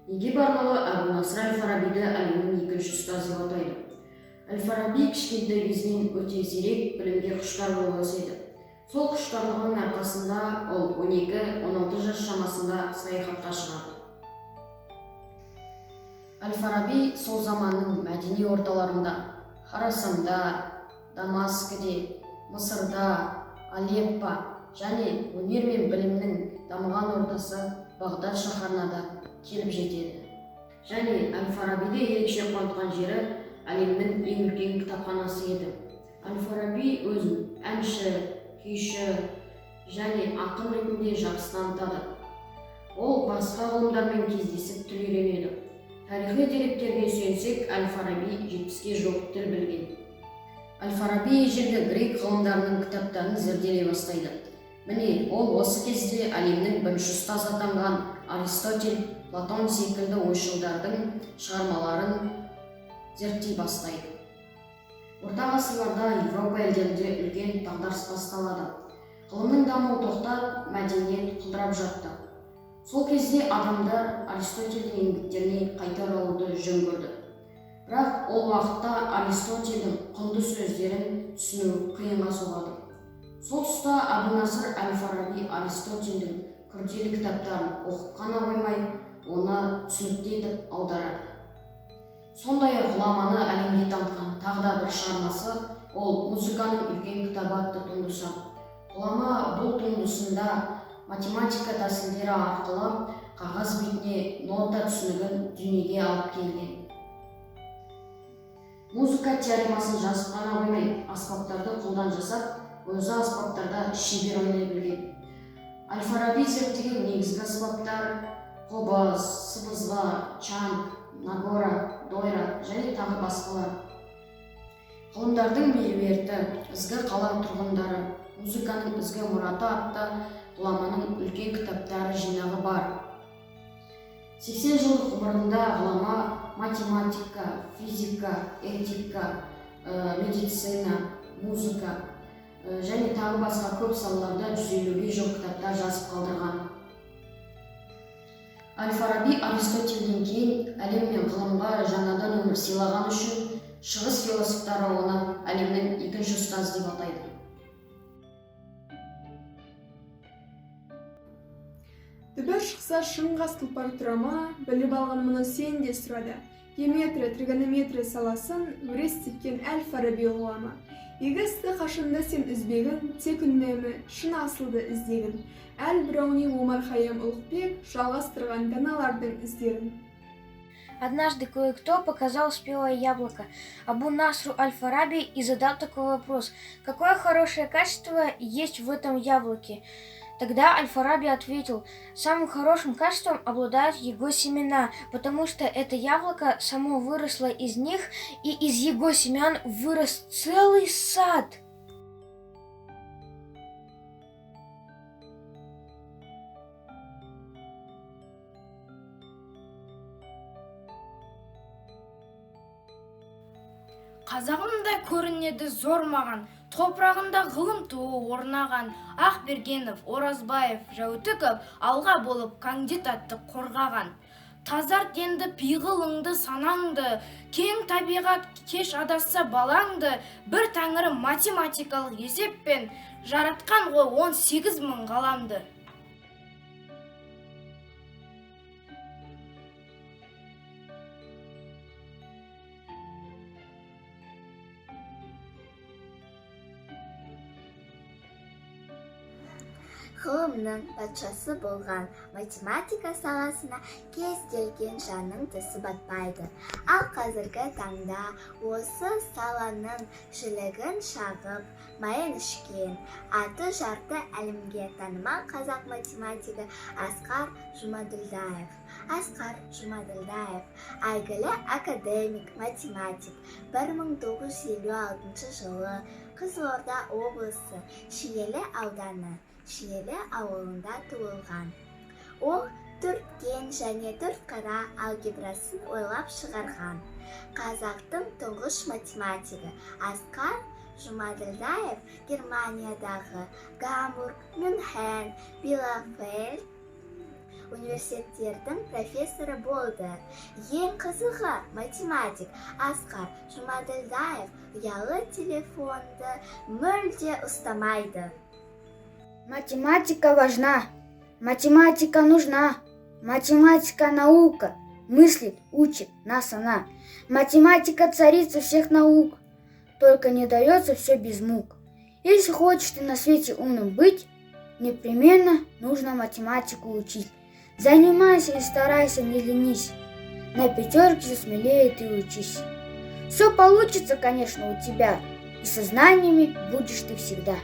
Неге барлығы Әбу Насыр әл-Фарабиді әлемнің екінші ұстазы деп атайды? Әл-Фараби кішкентай кезінен өте зерек, білімге құштар болып өседі. Сол құштарлығының арқасында ол 12-16 жас шамасында саяхатқа шығады. Әл-Фараби сол заманның мәдени орталарында, Хорасанда, Дамаскіде, Мысырда, Алеппо және өнер мен білімнің дамыған ортасы Бағдат шаһарына да келіп жетеді. Және Әл-Фарабиді ерекше қуантқан жері әлемнің ең үлкен кітапханасы еді. Әл-Фараби өзін әнші, күйші және ақын ретінде жақсы танытады. Ол басқа ғылымдармен кездесіп тіл үйренеді. Тарихи деректерге сүйенсек, Әл-Фараби 70-ке жуық тіл білген. Әл-Фараби ежелгі грек ғылымдарының кітаптарын зерделей бастайды. Міне, ол осы кезде әлемнің бірінші ұстазы атанған Аристотель, Платон секілді ойшылдардың шығармаларын зерттей бастайды. Орта ғасырларда Еуропа елдерінде үлкен дағдарыс басталады. Ғылымның дамуы тоқтап, мәдениет құлдырап жатты. Сол кезде адамдар Аристотельдің еңбектеріне қайта оралуды жөн көрді. Бірақ ол уақытта Аристотельдің құнды сөздерін түсіну қиынға соғады. Сол тұста Әбу Насыр әл-Фараби Аристотельдің күрделі кітаптарын оқып қана қоймай, оны түсінікті етіп аударады. Сондай-ақ ғұламаны әлемге танытқан тағы да бір шығармасы ол «Музыканың үлкен кітабы» атты туындысы. Ғұлама бұл туындысында математика тәсілдері арқылы қағаз бетіне нота түсінігін дүниеге алып келген. Музыка теоремасын жазып қана қоймай, аспаптарды қолдан жасап, өзі аспаптарда шебер ойнай білген. Әл-Фараби зерттеген негізгі аспаптар қобыз, сыбызғы, чанг, нагора, дойра және тағы басқалар. Ғылымдардың меруерті, ізгі қала тұрғындары, музыканың ізгі мұраты атты ғұламаның үлкен кітаптары жинағы бар. 80 жылдық ғұмырында ғұлама математика, физика, этика, медицина, музыка және тағы басқа көп салаларда 150-ге жуық кітаптар жазып қалдырған. Әл-Фараби Аристотельден кейін әлем мен ғылымға жаңадан өмір сыйлаған үшін шығыс философтары оны әлемнің екінші ұстазы деп атайды. Дүбір шықса шыңға тұлпар тұра ма, біліп алған мұны сен де сұрады. Геометрия, тригонометрия саласын өрестеткен Әл-Фараби ғұлама. Игі істі қашанда сен үзбегін, тек үнемі шын асылды іздегін. Әл-Бирауни, Омар Хайям, Ұлықбек жалғастырған даналардың іздерін. Однажды кое-кто показал спелое яблоко Абу Насру Аль-Фараби и задал такой вопрос: какое хорошее качество есть в этом яблоке? Тогда Аль-Фараби ответил: самым хорошим качеством обладают его семена, потому что это яблоко само выросло из них, и из его семян вырос целый сад. Қазағымдай көрінеді зор маған, топырағында ғылым туы орнаған. Ақбергенов, Оразбаев, Жәутіков алға болып кандидатты қорғаған. Тазарт енді пиғылыңды, санаңды, кең табиғат кеш адасса балаңды. Бір тәңірі математикалық есеппен жаратқан ғой 18 мың ғаламды. Ғылымның патшасы болған математика саласына кез келген жанның тісі батпайды. Ал қазіргі таңда осы саланың жілігін шағып, майын ішкен, аты жарты әлемге танымал қазақ математигі Асқар Жұмаділдаев. Асқар Жұмаділдаев әйгілі академик, математик, 1956 жылы Қызылорда облысы Шиелі ауданы Шиелі ауылында туылған. Ол төрткен және төртқара алгебрасын ойлап шығарған. Қазақтың тұңғыш математигі Асқар Жұмаділдаев Германиядағы Гамбург, Мюнхен, Билефельд университеттердің профессоры болды. Ең қызығы, математик Асқар Жұмаділдаев ұялы телефонды мүлде ұстамайды. Математика важна, математика нужна, математика наука, мыслит, учит нас она. Математика царица всех наук, только не дается все без мук. Если хочешь ты на свете умным быть, непременно нужно математику учить. Занимайся и старайся, не ленись, на пятерке смелее ты учись. Все получится, конечно, у тебя, и со знаниями будешь ты всегда.